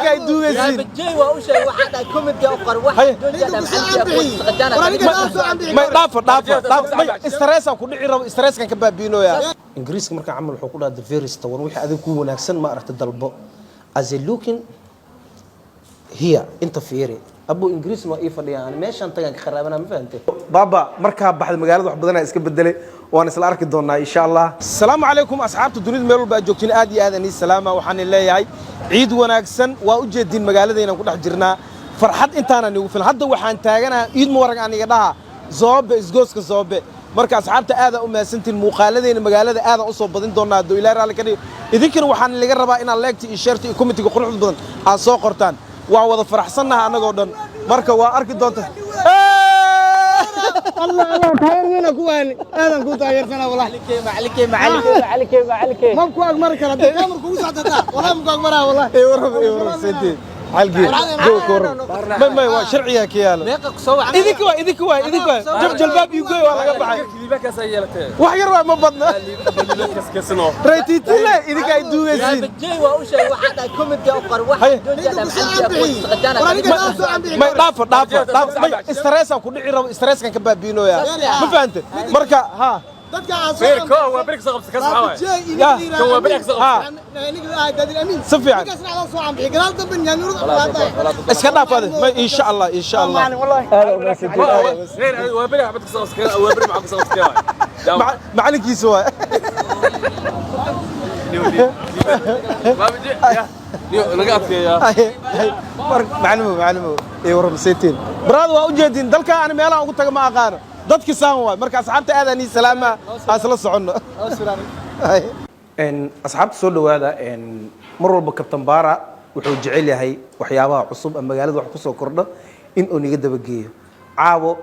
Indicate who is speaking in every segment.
Speaker 1: Idinka ay duugaysiin.
Speaker 2: Jay waa u sheegay, waxaa dhahay comment-ga u qor, waxa joojiya macalinka.
Speaker 1: May, dhaafa, dhaafa, dhaafa. May, stress ku dhici rabo, stresskan ka baabiinooya. Ingiriiska marka camal wuxuu ku dhaha the very one, wixii adiga ku wanaagsan ma aragta dalbo. As a looking here, inta fiiri, abo Ingiriis waa ii fadhiyaan, meeshaan tagaan ka kharaabana, ma fahantay? Baaba, markaa baxda magaalada wax badanaa iska bedelay, waan isla arki doonaa insha Allah. Asalaamu calaykum asxaabta dunida meel walba aad joogtiin, aad iyo aad anii salaama. Waxaan leeyahay ciid wanaagsan. Waa u jeedin magaaladaynan ku dhex jirnaa, farxad intaanan igu filan. Hadda waxaan taaganaha ciid mubarak aan iga dhaha Zoobe, isgooska Zoobe. Marka asxaabta aada u mahadsantiin, muuqaaladayna magaalada aadaan usoo badin doonaa hadduu Ilaahay raalli ka dhigo. Idinkana waxaan laga rabaa inaad like-ta iyo share-ta iyo comment-iga quruxda badan aad soo qortaan. Waan wada faraxsannaha annagoo dhan. Marka waa arki doonta.
Speaker 3: Allah Allah, taageer weyn ku waani, aadan ku taageersanaa wallahi.
Speaker 2: Macalinkey, macalinkey, macalinkey, macalinkey.
Speaker 3: Ma ku agmari kara hadii kaamar kugu socdataa, wallahi ma ku agmaraa wallahi.
Speaker 1: Ee warrab, ee warrab, sente xalgii joog ka warrab. May, may, waa sharciga ka yaalo.
Speaker 2: Meeqa ku soo wacan?
Speaker 1: Idinka waa, idinka waa, idinka waa jab jalbaab iyo goy waa laga baxay. Wax yar waa, ma badna. Raytiitile idinka ay duugaysiin.
Speaker 2: Jay waa u sheegay, waxaa dhahay comment-ga u qor, waxa joojiya macalinka.
Speaker 1: May, dhaafa, dhaafa, dhaafa. May, stress ku dhici rabo, stresskan ka baabiinooya, ma fahante? Marka ha
Speaker 3: Dadka aan soo
Speaker 1: Si fiican. Iska dhaaf ade. May, insha Allah, insha Allah. Aad u mahadsantiin, aad u mahadsantiin. Macalinkiisa waay. Macalimo, macalimo, ee warram, seetiin baraad? Waa u jeedin dalka aan meelaha ugu taga ma aqaano, dadki saan waay. Marka asxaabta aadaan ii salaama, aan isla soconno. Asxaabta soo dhawaada. Mar walba Kabtan Baara wuxuu jecel yahay waxyaabaha cusub ama magaalada wax kusoo kordho in uu niga dabageeyo. Caawo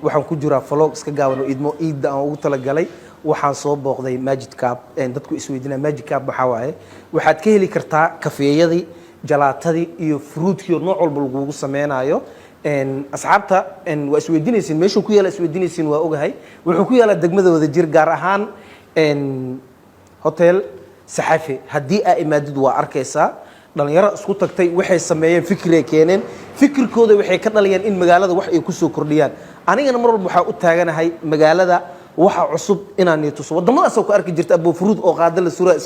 Speaker 1: waxaan ku jiraa vlog iska gaaban oo idmo iidda aan ugu talagalay. Waxaan soo booqday Magic Cup. Dadku isweydiinaa Magic Cup waxaa waaye, waxaad ka heli kartaa kafeeyadii, jalaatadii iyo fruitkii oo nooc walba lagugu sameynayo. Asxaabta waa isweydiinaysiin meeshuu ku yaala, isweydiinaysiin, waa ogahay. Wuxuu ku yaalaa degmada Wadajir, gaar ahaan Hotel Saxafi. Haddii aa imaadid waa arkaysaa dhalinyaro isku tagtay, waxay sameeyeen fikiray keeneen, fikirkooda waxay ka dhaliyeen in magaalada wax ay kusoo kordhiyaan. Anigana mar walba waxaa u taaganahay magaalada waxa cusub inaan nii tuso. Waddamadaasoo ku arki jirta abo fruit oo qaada la suraa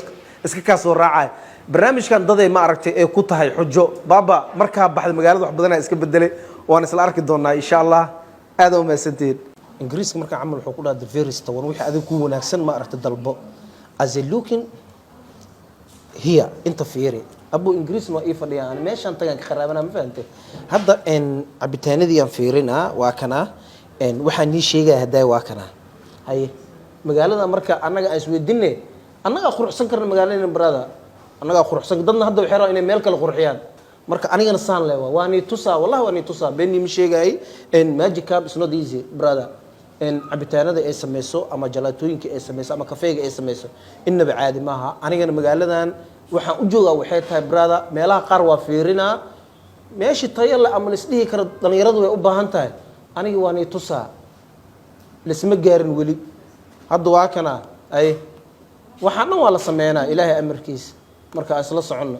Speaker 1: iska kaa soo raacaya. Barnaamijkan daday ma aragtay ee ku tahay xujo. Baaba, markaa baxda magaalada wax badanaa iska bedelay, waan isla arki doonaa insha Allah. Aada u mahadsantihiin. Ingiriiska markaa camal wuxuu ku dhaha the very one, wixii adiga ku wanaagsan ma aragta dalbo. As a looking here, inta fiiri, abo Ingiriis waa ii fadhiyaan, meeshaan tagaan ka kharaabana, ma fahantay? Hadda cabitaanadii aan fiirinaa, waa kanaa. Waxaan nii sheegaya haddaay waa kanaa. Haye, magaalada marka annaga aan isweydiine, annagaa quruxsan karna magaaladena brother, annagaa quruxsan. Dadna hadda waxay rabaan inay meel kale qurxiyaan. Marka anigana saan le waa nii tusaa, wallahi waa nii tusaa, been niima sheegayay. Magic Cup is not easy, brother. Cabitaanada ay sameyso ama jalaatooyinka ay sameyso ama kafeega ay sameyso innaba caadi maaha. Anigana magaaladan waxaan u joogaa waxay tahay, brother, meelaha qaar waa fiirinaa, meeshii tayo le ama laisdhihi karo dhalinyaradu way u baahan tahay, aniga waa nii tusaa. Lisma gaarin weli. Hadda waa kana ay waxaan dhan waa la sameynaa Ilaahay amarkiisa. Marka aan isla soconno.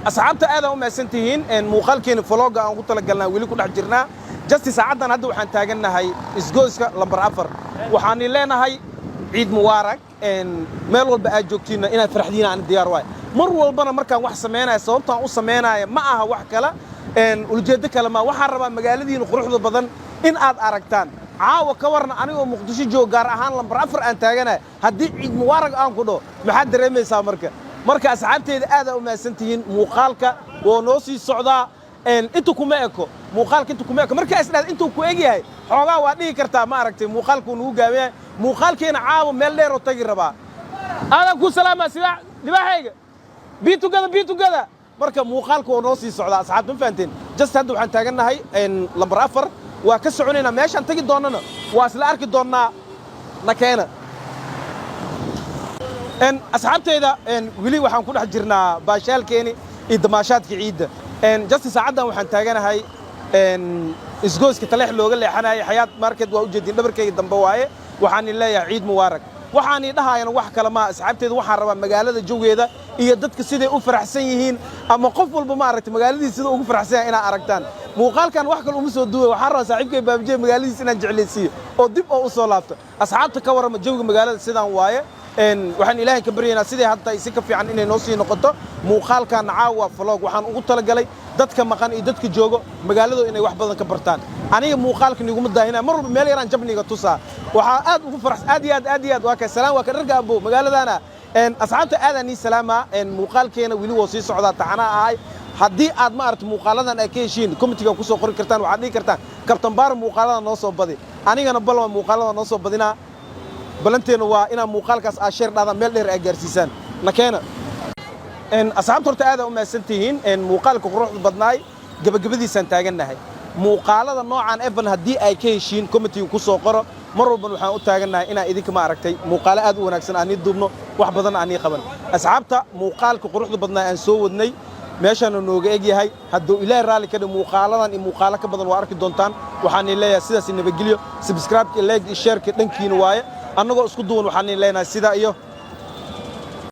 Speaker 1: Asxaabta aadaan u mahadsan tihiin. Muuqaalkeena vlog-ga aan ugu talagalnaa weli ku dhex jirnaa. Just saacaddan hadda waxaan taagannahay isgoyska lambar 4. Waxaan leenahay ciid mubaarak meel walba aad joogtiinna, inaad farxdiin aan diyaar waay. Mar walbana markaan wax sameynaya, sababtaan u sameynaya ma aha wax kale, ujeeddo kale ma. Waxaan rabaa magaaladiina quruxda badan in aad aragtaan. Caawa ka warna anigoo Muqdisho joog, gaar ahaan lambar 4 aan taaganahay, haddii ciid mubaarak aan ku dhaho, maxaad dareemaysaa? Marka asxaabteeda aad aa u mahadsan tihiin. Muuqaalka waa noo sii socdaa, inta kuma eko muuqaalka, inta kuma eko. Markaa isdhaad intuu ku egyahay xoogaa waa dhihi kartaa, ma aragtay, muuqaalkuu nagu gaaban yahay. Muuqaalkeena caawa meel dheer oo tagi rabaa. Aadaan ku salaamaa sida libaaxayga biitugada biitugada. Marka muuqaalka waa noo sii socdaa, asxaabta, ma fahanteen? Just hadda waxaan taagannahay lambar 4, waa ka soconaynaa. Meeshaan tagi doonnana waa isla arki doonnaa. Na keena asxaabteyda. Weli waxaan ku dhex jirnaa baashaalkeeni iyo damaashaadka ciidda. Just saacaddan waxaan taaganahay isgoyska Taleex looga leexanayay, Xayaat Market. Waa ujeedin dhabarkayga dambe waaye. Waxaan leeyahay ciid mubaarak. Waxaanii dhahaayana wax kale maa, asxaabteeda. Waxaan rabaa magaalada jawigeeda iyo dadka siday u faraxsan yihiin, ama qof walba, ma aragtay, magaaladiisa sida ugu faraxsan yahay inaad aragtaan. Muuqaalkan wax kale uma soo duway. Waxaan rabaa saaxiibkay Baabijey magaaladiisa inaan jeclaysiiyo oo dib oo u soo laabto. Asxaabta, ka warrama jawiga magaalada sidaan waaye. Waxaan Ilaahay ka baryaynaa sidai hadda si ka fiican inay noo sii noqoto. Muuqaalkan caawa vlog waxaan ugu talagalay dadka maqan iyo dadka joogo magaaladu inay wax badan ka bartaan. Aniga muuqaalka niguma daahina, mar walba meel yaraan jabniga tusaa. Waxaa aad ugu farax, aad iyo aad, aad iyo aad. Waa ka salaan, waa ka dharga abo magaaladana. Asxaabta, aadaan ii salaamaa. Muuqaalkeena weli woo sii socdaa, taxanaha ahay. Haddii aad, ma aragta, muuqaaladan ay ka heshiin, commentiga ku soo qori kartaan. Waxaad dhihi kartaan: "Kabtan Baar, muuqaalada noo soo badi." Anigana balwa muuqaalada noo soo badinaa. Ballanteena waa inaa muuqaalkaas aa share dhahdaan, meel dheer aa gaarsiisaan na keena. Asxaabta, horta aad aa u mahadsan tihiin. Muuqaalka quruxda badnaay gabagabadiisaan taagannahay. Muuqaalada noocan evan haddii ay ka heshiin, commentiga ku soo qoro. Mar walban waxaan u taagannahay inaan idinka, ma aragtay, muuqaalo aad u wanaagsan aan ii duubno, wax badan aan ii qaban. Asxaabta, muuqaalka quruxda badnaa aan soo wadnay meeshaanu nooga eg yahay. Hadduu Ilaahay raalli ka dhig, muuqaaladan iyo muuqaalo ka badan waa arki doontaan. Waxaan leeyahay sidaas nabadgelyo. Subscribe-ka, like iyo share-ka dhankiina waaye. Annagoo isku duwan waxaan leenahay sidaa iyo